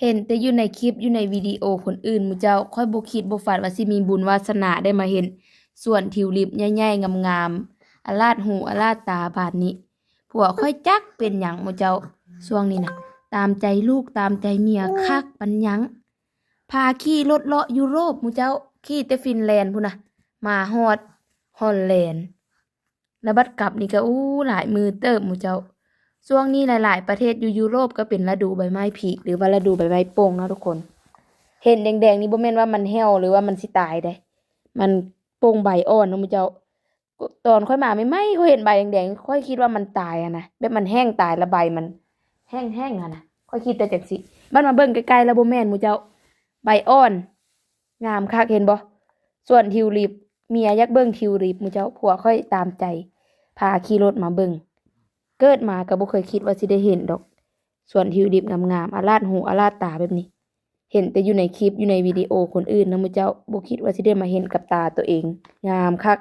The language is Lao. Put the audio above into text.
ເຫັນແຕ່ຢູ່ໃນຄລິບ ຢູ່ໃນວິດີໂອຄົນອື່ນໝູ່ເຈົ້າ. ຂ້ອຍບໍ່ຄິດບໍ່ຝັນວ່າຊິມີບຸນວາສະໜາໄດ້ມາເຫັນສວນທິວລິບໃຫຍ່ໆ ງາມໆ ອາລາດຫູອາລາດຕາບາດນີ້. ຜົວຂ້ອຍຈັກເປັນຫຍັງໝູ່ເຈົ້າ, ຊ່ວງນີ້ນະ ຕາມໃຈລູກຕາມໃຈເມຍຄັກປານຫຍັງ. ພາຂີ່ລົດເລາະຢູໂຣບໝູ່ເຈົ້າ, ຂີ່ແຕ່ຟິນແລນພຸ້ນນະ ມາຮອດຮອນແລນ. ແລ້ວບັດກັບນີ້ກໍ ໂອ້ ຫຼາຍມື້ເຕີບໝູ່ເຈົ້າ. ຊ່ວງນີ້ຫຼາຍໆປະເທດຢູ່ຢູໂຣບກໍເປັນລະດູໃບໄມ້ຜີກ ຫຼືວ່າລະດູໃບໄມ້ປົ່ງເນາະທຸກຄົນ. ເຫັນແດງໆນີ້ບໍ່ແມ່ນວ່າມັນແຫ້ວ ຫຼືວ່າມັນຊິຕາຍເດ້, ມັນປົ່ງໃບອ່ອນເນາະໝູ່ເຈົ້າ. ຕອນຂ້ອຍມາໃໝ່ໆ ຂ້ອຍເຫັນໃບແດງໆ ຂ້ອຍຄິດວ່າມັນຕາຍຫັ້ນນະ, ແບບມັນແຫ້ງຕາຍ ລະໃບມັນແຫ້ງໆຫັ້ນນະ, ຂ້ອຍຄິດແຕ່ຈັ່ງຊີ້. ບັດມາເບິ່ງໃກ້ໆ ລະບໍ່ແມ່ນໝູ່ເຈົ້າ, ໃບອ່ອນ ງາມຄັກ ເຫັນບໍ່? ສວນທິວລິບ, ເມຍຢາກເບິ່ງທິວລິບໝູ່ເຈົ້າ, ຜົວຂ້ອຍຕາມໃຈ ພາຂີ່ລົດມາເບິ່ງ. ເກີດມາກໍບໍ່ເຄີຍຄິດວ່າຊິໄດ້ເຫັນດອກ ສວນທິວລິບງາມໆ ອາລາດຫູອາລາດຕາແບບນີ້. ເຫັນແຕ່ຢູ່ໃນຄລິບ ຢູ່ໃນວິດີໂອຄົນອື່ນນະໝູ່ເຈົ້າ, ບໍ່ຄິດວ່າຊິໄດ້ມາເຫັນກັບຕາໂຕເອງ. ງາມຄັກ.